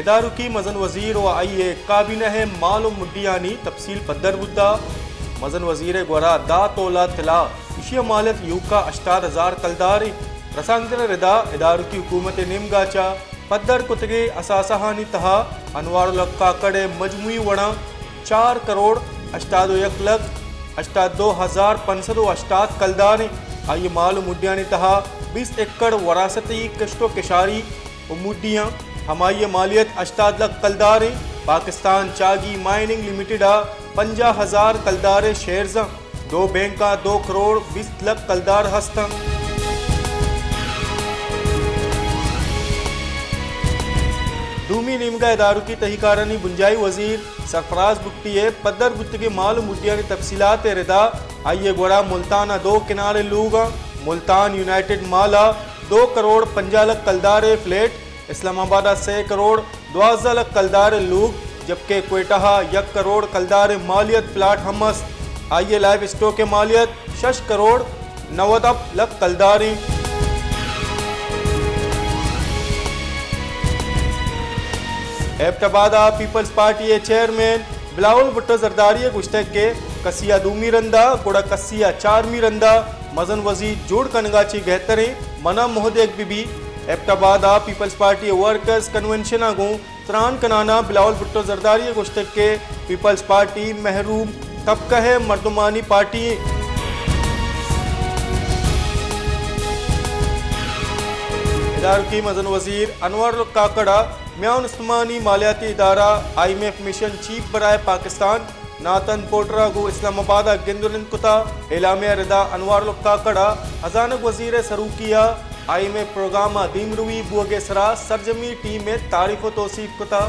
ادارکی مزن وزیر و آئی ء کابینہ ء مال و مڈیانی تفصیل پدر بوتا۔ مزن وزیر ء گورا دات اولا طلاء، ایشی ء مالیت ایوکا ہشتاد ہزار کلدار انت۔ رسانکدر ء ردا ادارکی حکومت ء نیمگا چہ پدر کتگیں اثاثہانی تہا انوار الحق کاکڑ ء مجموعی وڑاں چار کروڑ ہشتاد و یک لکھ ہشتاد دو ہزار پنچ سد و ہشتاد کلدار انت۔ آئی ء مال و مڈیانی تہا بیست ایکڑ وراثتی کشت و کشاری و مڈیاں، ہمائی ء مالیت ہشتاد لکھ کلدار انت۔ پاکستان چاگی مائننگ لمیٹڈ ء پنجاہ ہزار کلدار ء شیئرز انت۔ دو بینکاں دو کروڑ بیست لکھ کلدار ہست انت۔ دومی نیمگا ادارکی تہی کارانی بنجاہی وزیر سرفراز بگٹی ء پدر بوتگیں مال و مڈیانی تفصیلات ء ردا آئی ء گورا ملتان ء دو کنال ء لوگاں، ملتان یونائیٹڈ مال ء دو کروڑ پنجاہ لکھ کلدار ء فلیٹ، اسلام آباد ء سے کروڑ دوازدہ لکھ کلدار ء لوگ، جبکہ کوئٹہ ء یک کروڑ کلدار ء مالیت پلاٹ ہم است۔ آئی ء لائیو اسٹاک ء مالیت شش کروڑ نود لکھ کلدار انت۔ ایبٹ آباد ء پیپلز پارٹی ء چیئرمین بلاول بھٹو زرداری ء گوشتگ کہ کسی ء دومی رندا گڑا کسی ء چارمی رندا مزن وزیر جوڑ کنگا چہ گہتریں منا مہدیگ بہ بی۔ ایبٹ آباد ء پیپلز پارٹی ء ورکرز کنونشن ء گوں تران کنانا بلاول بھٹو زرداری ء گوشتگ کہ پیپلز پارٹی محروم طبقہ ء مردمانی پارٹی انت۔ ادارکی مزن وزیر انوار الحق کاکڑ ء میان استمانی مالیاتی ادارہ I M F mission chief برائے پاکستان ناتن پورٹر ء گوں اسلام آباد ء گند ء نند کتا۔ اعلامیہ ء ردا انوار الحق کاکڑ ء ہزانگ وزیر ء سروکی ء آئی ایم ایف پروگرام ء دیمروی بوگ ء سرا سرجمی ٹیم ء تعریف ء توسیپ کتا۔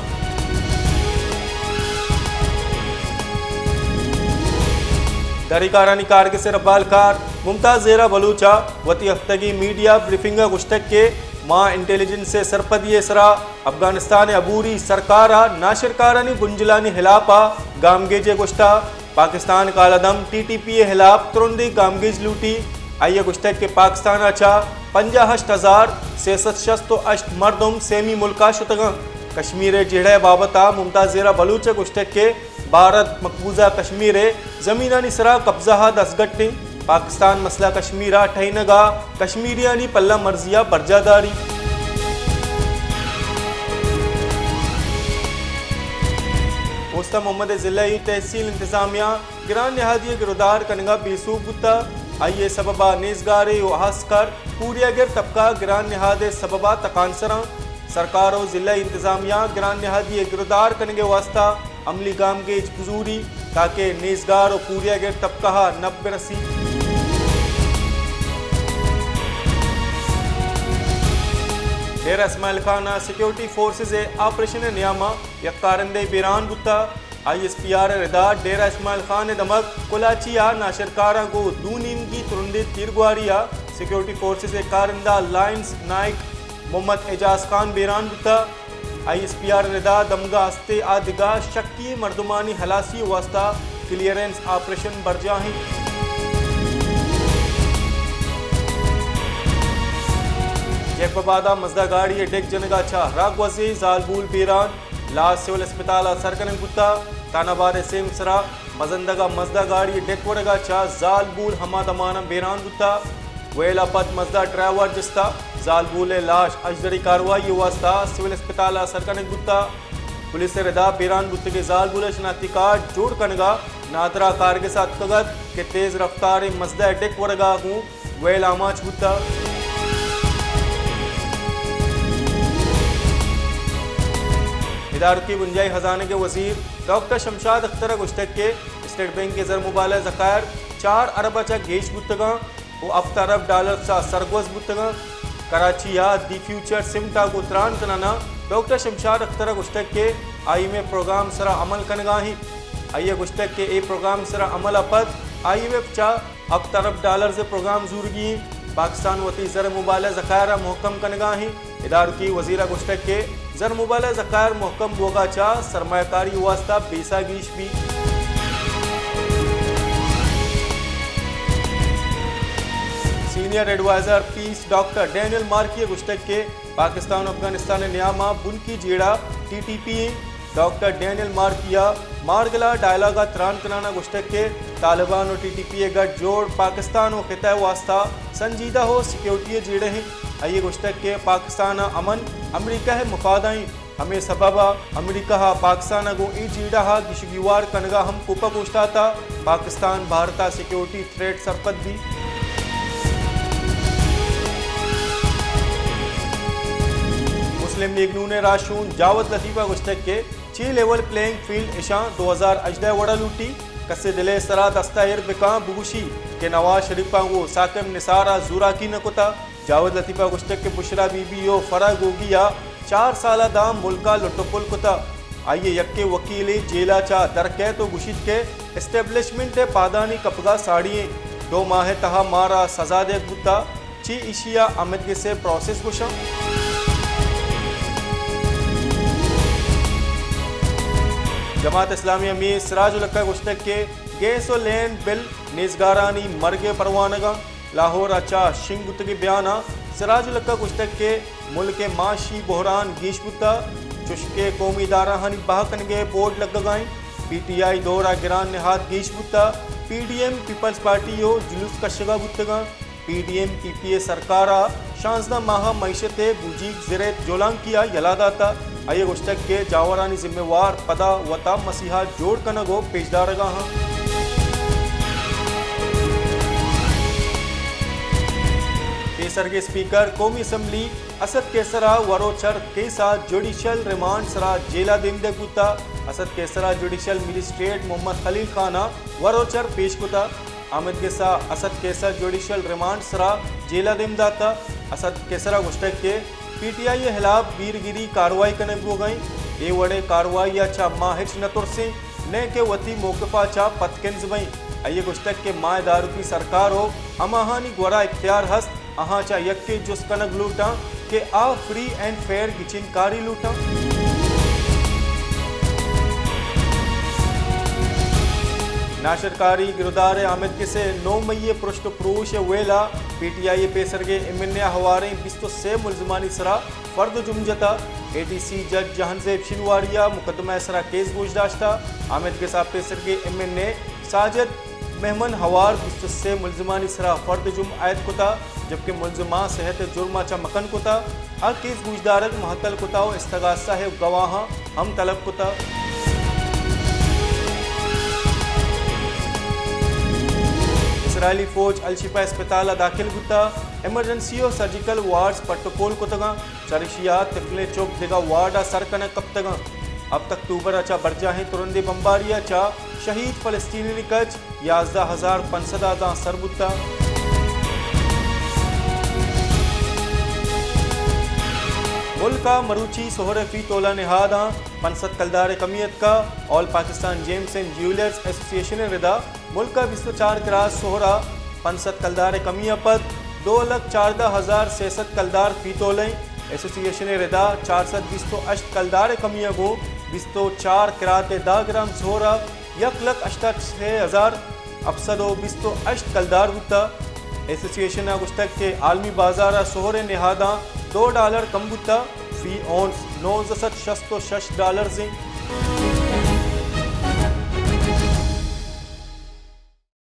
دریکارانی کارگس ء ربالکار ممتاز زہرا بلوچ ء وتی ہفتگی میڈیا بریفنگ ء گوشتگ کہ ما انٹیلیجنس ء سرپدی ء سرا افغانستان ء عبوری سرکار ء ناشرکارانی بنجلانی ہلاپ ء گامگیج ء گوشتہ۔ پاکستان کالعدم ٹی ٹی پی ء ہلاپ ترندیں گامگیج لوٹی۔ آئی ء گوشتگ کہ پاکستان ء چہ پنجاہ ہشت ہزار سے سد شست و ہشت مردم سیمی ملک ء شتگ انت۔ کشمیر ء جھیڑہ ء بابت ء ممتاز زہرا بلوچ ء گوشتگ کہ بھارت مقبوضہ کشمیر ء زمینانی سرا قبضہ ء دزگٹ انت۔ پاکستان مسئلہ کشمیر ء ٹہینگ ء کشمیریانی پلہ مرزی ء برجاہ داری۔ اوستہ محمد ء ضلعی تحصیل انتظامیہ گران نہادی ء گرودار کنگ ء بے سوب بوتہ۔ آئی ء سبب ء نیزگارے و ہاسکر پوریاگر طبقہ گران نہاد ء سبب ء تکانسراں۔ سرکار و ضلعی انتظامیہ گران نہادی ء گرودار کنگ ء واستہ عملی گامگیج بزوری تاکہ نیزگار و پوریاگر طبقہ ء نپ برسی۔ ڈیرہ اسماعیل خان ء سیکورٹی فورسز ء آپریشن ء نیام ء یک کارندہ بیران بوتہ۔ آئی ایس پی آر ء ردا ڈیرہ اسماعیل خان ء دمگ کلاچی ء ناشرکاراں گوں دو نیمگی ترندیں تیرگواری ء سیکورٹی فورسز ء کارندہ لائنز نائیک محمد اعجاز خان بیران بوتہ۔ آئی ایس پی آر ء ردا دمگا ہستے آ دگہ شکی مردمانی ہلاسی ء واستہ کلیئرنس آپریشن برجاہ انت۔ جیکب آباد ء مزدا گاڑی ء ڈیک جنگا چہ راگوزی زالبول بیران۔ لاش سول اسپتال ء سر کنگ بوتہ۔ تھانہ بار ء سیم سرا مزندگ ء مزدا گاڑی ء ڈیک وڑگ ء چہ زالبول ہما دمان ء بیران بوتہ۔ ویل ء پد مزدا ڈرائیور جستہ۔ زالبول ء لاش اژدڑی کاروائی ء واستہ سول اسپتال ء سر کنگ بوتہ۔ پولیس ء ردا بیران بوتگیں زالبول ء شناختی کارڈ جوڑ کنگ ء نادرا کارگس ء اتکگ ات کہ تیز رفتاریں مزدا ء ڈیک وڑگ ء گوں ویل آماچ بوتگ۔ ادارکی بنجاہی ہزانگ ء وزیر ڈاکٹر شمشاد اختر ء گوشتگ کہ اسٹیٹ بینک ء زرمبالہ ذخائر چار ارب ء چہ گیش بوتگاں و ہپت ارب ڈالر چہ سرگوز بوتگاں۔ کراچی ء دی فیوچر سمٹ ء گوں تران کنان ء ڈاکٹر شمشاد اختر ء گوشتگ کہ آئی ایم ایف پروگرام سرا عمل کنگا انت۔ آئی ء گوشتگ کہ اے پروگرام سرا عمل ء پد آئی ایم ایف چہ ہپت ارب ڈالرز ء پروگرام زورگی انت۔ پاکستان وتی زر مبالہ ذخائر ء مہکم کنگا انت۔ ادارکی وزیر ء گوشتگ کہ زر مبالہ ذخائر مہکم بوگا چہ سرمایہ کاری واستہ بیسا گیش بیت۔ سینئر سینئر ایڈوائزر پیس ڈاکٹر ڈینیل مارکی ءَ گوشتگ کہ پاکستان ءُ افغانستان ءِ نیام ءَ بنکی جیڑہ ٹی ٹی پی اِنت۔ ڈاکٹر ڈینیل مارکی ءَ مارگلہ ڈائیلاگ ءَ تران کنان ءَ گوشتگ کہ طالبان ءُ ٹی ٹی پی ءِ گٹ جوڑ پاکستان ءُ خطہ ءِ واستہ سنجیدہ ءُ سیکورٹی ءِ جیڑہ اِنت۔ آئی ءَ گوشتگ کہ پاکستان ءِ امن امریکہ ءِ مفاد ءَ اِنت۔ ہمے سبب ءَ امریکہ ءَ پاکستان ءَ گوں اے جیڑہ ءِ گیشگیوار کنگ ءَ ہم کوپگ اوشتاتگ۔ پاکستان بھارت ءِ سیکورٹی تھریٹ سرپد بیت۔ مسلم لیگ نون ءِ راہشون جاوید لطیف ءَ گوشتگ کہ چی لیول پلینگ فیلڈ اشاں دو ہزار ہژدہ ءِ وڑ ءَ لوٹی، کسے دل ءِ سرا دست ءَ ایر بکاں بگوشی کہ نواز شریف ءَ گوں ثاقب نثار ءَ زوراکی نہ کتگ۔ جاوید لطیف ءَ گوشتگ کہ بشریٰ بی بی ءُ فرح گوگی ءَ چار سال ءَ داں ملک ءَ لٹ ءُ پل کتگ۔ آئی ءِ یکیں وکیلے جیل ءَ چہ در کئیت ءُ گوشیت کہ اسٹیبلشمنٹ ءِ پادانی کپگ ءَ ساڑی اِنت۔ دو ماہ ءِ تہا مارا سزا دئیگ بوتگ، چہ ایشی ءَ آمدگس ءِ پروسس گوشاں۔ جماعت اسلامی ءِ میر سراج الحق ءَ گوشتگ کہ گیس ءُ لینڈ بل نیزگارانی مرگ ءِ پروانگاں۔ لاہور ءَ چہ شنگ بوتگیں بیان ءَ سراج الحق ءَ گوشتگ کہ ملک ءِ معاشی بحران گیش بوتگ، چشکہ قومی ادارہانی بہا کنگ ءِ بورڈ لگگ ءَ اِنت۔ پی ٹی آئی دور ءَ گران نہاد گیش بوتگ، P D M peoples party ءُ جلوس کشگ ءَ بوتگ اَنت۔ پی ڈی ایم پی پی ءِ سرکار ءَ شانزدہ ماہ ءَ معیشت ءِ بوجیگ زرت جولانکی ءَ یلہ داتگ۔ آئی ءَ گوشتگ کہ جاورانی ذمہ وار پدا وت ءَ مسیحا جوڑ کنگ ءُ پیش دارگ ءَ اَنت۔ پیسرگیں اسپیکر قومی اسمبلی اسد قیصر ءَ وروچر کیس ءَ جوڈیشل ریمانڈ سرا جیل ءَ دیم دیگ بوتگ۔ اسد قیصر ءَ جوڈیشل مجسٹریٹ محمد خلیل خان ءَ وروچر پیش کتگ۔ آمدگس ءَ اسد قیصر جوڈیشل ریمانڈ ءِ سرا جیل ءَ دیم داتگ۔ اسد قیصر ءَ گوشتگ کہ پی ٹی آئی ءِ ہلاپ بیرگیری کاروائی کنگ بوگ ءَ اِنت۔ اے وڑیں کاروائی ءَ چہ ما ہچ نہ ترسیں، نئے کہ وتی موقف ءَ چہ پدکنز بئیں۔ آئی ءَ گوشتگ کہ ما ءِ داروکی سرکار ءُ ہماہانی گورا اختیار ہست، آہاں چہ یکے جست کنگ لوٹاں کہ آ فری اینڈ فیئر گچین کاری لوٹاں۔ ناشرکاری گرودار ءِ آمدگس ءِ نو مئی ءِ پرشت ءُ پروش ءِ ویل ءَ پی ٹی آئی ءِ پیسرگیں ایم این اے ءَ ہواریں بیست ءُ سے ملزمانی سرا فرد جم جتگ۔ اے ڈی سی جج جہانزیب شینواری ءَ مقدمہ ءِ سرا کیس گوش داشتگ۔ آمدگس ءَ پیسرگیں ایم این اے ساجد مہمند ہوار بیست ءُ سے ملزمانی سرا فرد جم عائد کتگ، جبکہ ملزماں صحت ءِ جرم ءَ چہ مکن کتگ۔ آ کیس گوشدارگ مہتل کتگ ءُ استغاثہ ءِ گواہاں ہم طلب کتگ۔ اسرائیلی فوج الشفا اسپتال ءَ داخل بوتگ، ایمرجنسی ءُ سرجیکل وارڈز پٹ ءُ پول کتگ اَنت۔ چریشی ءَ طفلیں چک دگہ وارڈ ءَ سر کنگ کپتگ اَنت۔ ہپت اکتوبر ءَ چہ برجاہیں ترندیں بمباری ءَ چہ شہید فلسطینیانی کچ یازدہ ہزار پنچ سد ءَ داں سر بوتگ۔ ملک ءَ مروچی سہر ءِ فی تولہ نہاداں پنچ سد کلدار ءِ کمی اتکگ۔ آل پاکستان جیمز اینڈ جیولرز ایسوسی ایشن ءِ ردا ملک ءَ بیست ءُ چار کراس سہر ءَ پنچ سد کلدار ءِ کمی ءَ پد دو لکھ چاردہ ہزار سے سد کلدار فی تولہ اِنت۔ ایسوسی ایشن ءِ ردا چار سد بیست ءُ ہشت کلدار ءِ کمی ءَ گوں بیست ءُ چار کرات ءِ دہ گرام سہر ءَ یک لکھ ہشتاد ءُ سے ہزار ہپت سد ءُ بیست ءُ ہشت کلدار بوتگ۔ ایسوسی ایشن ءَ گوشتگ کہ عالمی بازار ءَ سہر ءِ نہاداں دو ڈالر کم بوتگ، فی اونس نوزدہ سد شست ءُ شش ڈالرز اِنت۔